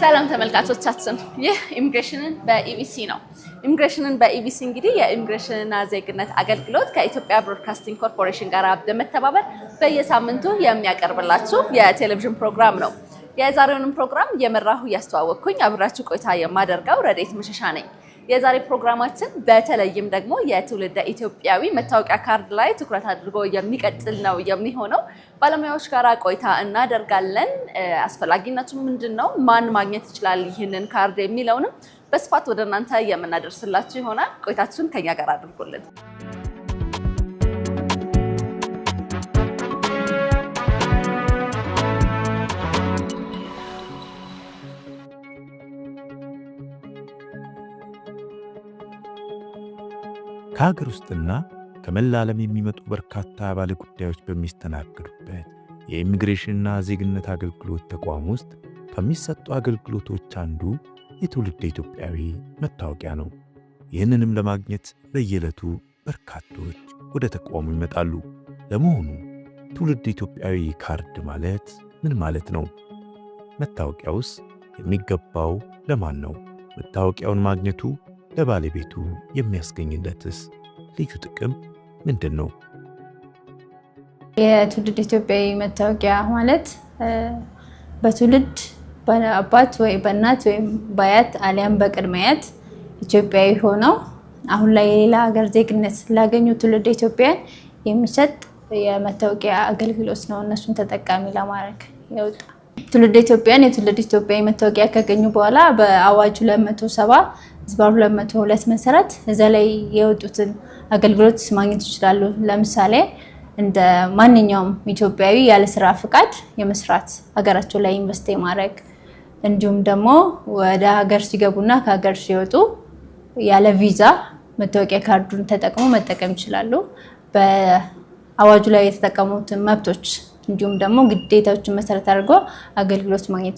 ሰላም ተመልካቾቻችን፣ ይህ ኢሚግሬሽንን በኢቢሲ ነው። ኢሚግሬሽንን በኢቢሲ እንግዲህ የኢሚግሬሽንና ዜግነት አገልግሎት ከኢትዮጵያ ብሮድካስቲንግ ኮርፖሬሽን ጋር በመተባበር በየሳምንቱ የሚያቀርብላችሁ የቴሌቪዥን ፕሮግራም ነው። የዛሬውንም ፕሮግራም እየመራሁ እያስተዋወቅኩኝ አብራችሁ ቆይታ የማደርገው ረዴት መሸሻ ነኝ። የዛሬ ፕሮግራማችን በተለይም ደግሞ የትውልደ ኢትዮጵያዊ መታወቂያ ካርድ ላይ ትኩረት አድርጎ የሚቀጥል ነው የሚሆነው። ባለሙያዎች ጋር ቆይታ እናደርጋለን። አስፈላጊነቱ ምንድን ነው? ማን ማግኘት ይችላል ይህንን ካርድ የሚለውንም በስፋት ወደ እናንተ የምናደርስላችሁ ይሆናል። ቆይታችሁን ከኛ ጋር አድርጎልን። ከሀገር ውስጥና ከመላ ዓለም የሚመጡ በርካታ ባለ ጉዳዮች በሚስተናገዱበት የኢሚግሬሽንና ዜግነት አገልግሎት ተቋም ውስጥ ከሚሰጡ አገልግሎቶች አንዱ የትውልደ ኢትዮጵያዊ መታወቂያ ነው። ይህንንም ለማግኘት በየዕለቱ በርካቶች ወደ ተቋሙ ይመጣሉ። ለመሆኑ ትውልደ ኢትዮጵያዊ ካርድ ማለት ምን ማለት ነው? መታወቂያውስ የሚገባው ለማን ነው? መታወቂያውን ማግኘቱ ለባለቤቱ የሚያስገኝለትስ ልዩ ጥቅም ምንድን ነው? የትውልድ ኢትዮጵያዊ መታወቂያ ማለት በትውልድ በአባት ወይ በእናት ወይም በአያት አሊያም በቅድመ አያት ኢትዮጵያዊ ሆነው አሁን ላይ የሌላ ሀገር ዜግነት ላገኙ ትውልድ ኢትዮጵያን የሚሰጥ የመታወቂያ አገልግሎት ነው። እነሱን ተጠቃሚ ለማድረግ የወጣ ትውልድ ኢትዮጵያን የትውልድ ኢትዮጵያዊ መታወቂያ ካገኙ በኋላ በአዋጁ 270/202 መሰረት እዛ ላይ የወጡትን አገልግሎት ማግኘት ይችላሉ። ለምሳሌ እንደ ማንኛውም ኢትዮጵያዊ ያለ ስራ ፍቃድ የመስራት፣ ሀገራቸው ላይ ኢንቨስት የማድረግ፣ እንዲሁም ደግሞ ወደ ሀገር ሲገቡና ከሀገር ሲወጡ ያለ ቪዛ መታወቂያ ካርዱን ተጠቅሞ መጠቀም ይችላሉ። በአዋጁ ላይ የተጠቀሙትን መብቶች እንዲሁም ደግሞ ግዴታዎችን መሰረት አድርጎ አገልግሎት ማግኘት